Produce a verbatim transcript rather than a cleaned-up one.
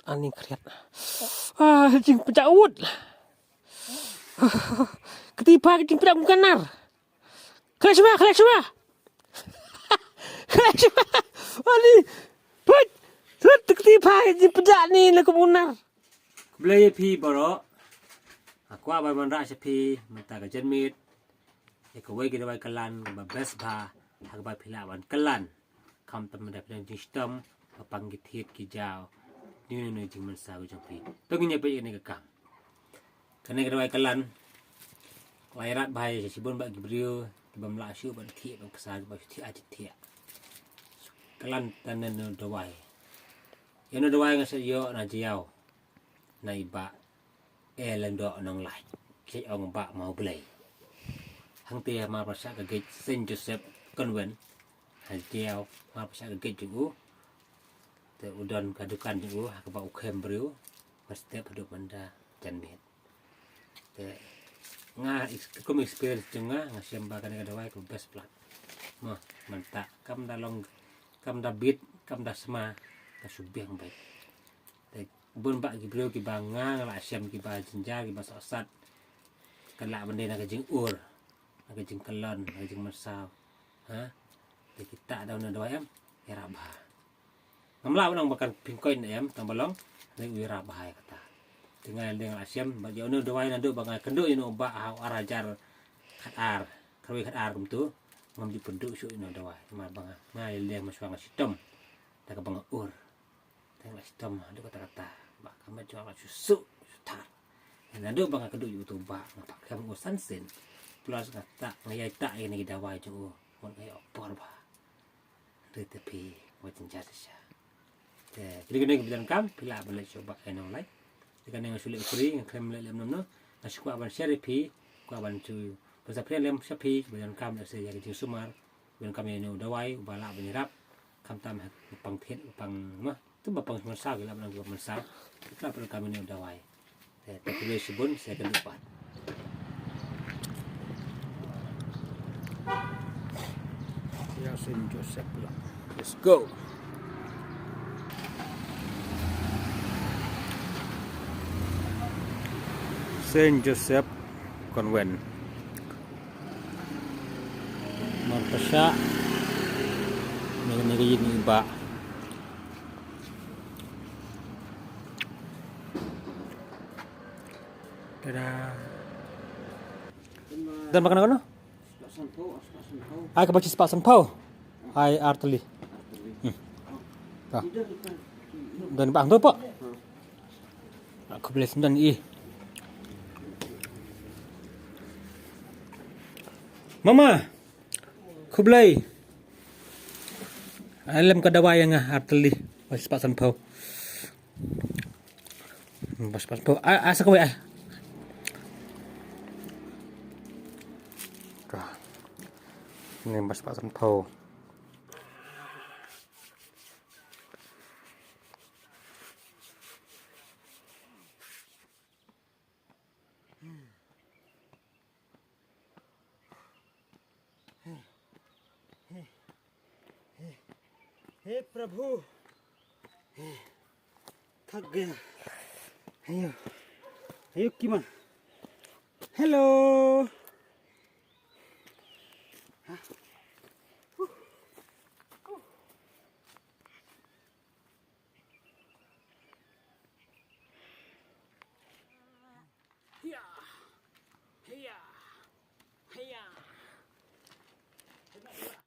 Ani khriat. Ah, jingpynjah ut. Kti pha ka jingpynjah kum ka nar. Khlei shwa, khlei shwa. Khlei shwa. Ani. Put. Put kti pha ka jingpynjah ni la kum u nar. Khublei ïa phi baroh. Nga kwah ban wanrah sha phi mynta ka janmiet ïa kawei ka dawai kyllan kaba best bha ha kaba phi lah ban kyllan. Khamtam da phi dang jingshitom ba pang ki thied ki jaw, ne ne ne jingmynsaw jong phi. To ngin ïa peit ïa kane ka kam. Kane ka dawai kyllan ka la ïarap bha ïa shibun bah ki briew kiba ym lah shuh ban thiah ban ksa, kiba shu thiah shu thiah. Kyllan tang ne ne dawai. Ïa ne dawai nga sa ïoh na Jaïaw, na i Bah E Lyngdoh Nonglait, ki ong Bah Mawblei. Hangtei ha mar ba shah ka gate Saint Joseph Convent ha Jaïaw, mar ba shah ka gate jong u, te u don ka dukan jong u ha kaba u khem briew ba step haduh mynta janmiet. Te nga ex-, kum experience jong nga, nga shem ba kane ka dawai ka best plat. Mo, mynta kam da long, kam da bit, kam da sma, ka shu biang beit. Te bun bah ki briew kiba nga nga la shem kiba jynjar kiba sohsat, ka lah ban dei na ka jingur, na ka jingkyllon, na ka jingmynsaw. Ha? Te kita da une u dawai em, ïarap bha. Ngam lah ban ong ba kan pynkoit ne em, tang ba long ne u ïarap bha ïa kata. Te nga ïa lade nga la shem bad ïa une u dawai naduh ba nga kynduh ïa une u bah ha u ar hajar khatar, khatwei khatar kumtu, ngam ju pynduh shuh ïa une u dawai namar ba nga, nga ïa lade mynshuwa nga shitom da kaba nga ur. Te nga la shitom haduh katta katta ba ka met jong nga la shu suh shu thar. Naduh ba nga kynduh ïa utu u bah nga pah khlem u san sien. Plus nga tah, nga ïai tah ïa kine ki dawai jong u, mut nga ïoh por bha. Hynrei te phi wat jynjar shisha. Te kine kine kiba donkam phi lah ban leit sha u Bah E Nonglait. Te kane nga shu leh free, nga khlem leh lem nom noh. Nga shu kwah ban share ïa phi, kwah ban shu pynsaphriang lem sha phi kiba donkam, lehse ïa ka jingsumar, kiba donkam ïa une u dawai uba lah ban ïarap. Khamtam ha ba pang thied, ba pang, ma, tu ba pang mynsaw, ki lah ban ong kiba mynsaw. Ki lah ban donkam ïa une u dawai. Te, te khublei shibun, sa ïakynduh pat. Ïa Saint Joseph lah. Let's go. Saint Joseph Convent. Mar pasa ne ne ka ïing i Bah. Tada. Don ba kano kano? Ai kaba chispah sanphew. Ai artylli. Hmm. Ta. Don ba hangto pat. Khublei sngewdon ïa i. Mama. Khublei. Ai lem ka dawai ïa nga artylli. Ba chispah sanphew. Ba chispah sanphew. Ai, ai sa kawei ai. Ka. Ni ba chispah sanphew. हे प्रभु, हे थक गया। अयो, अयो किमान। Hello।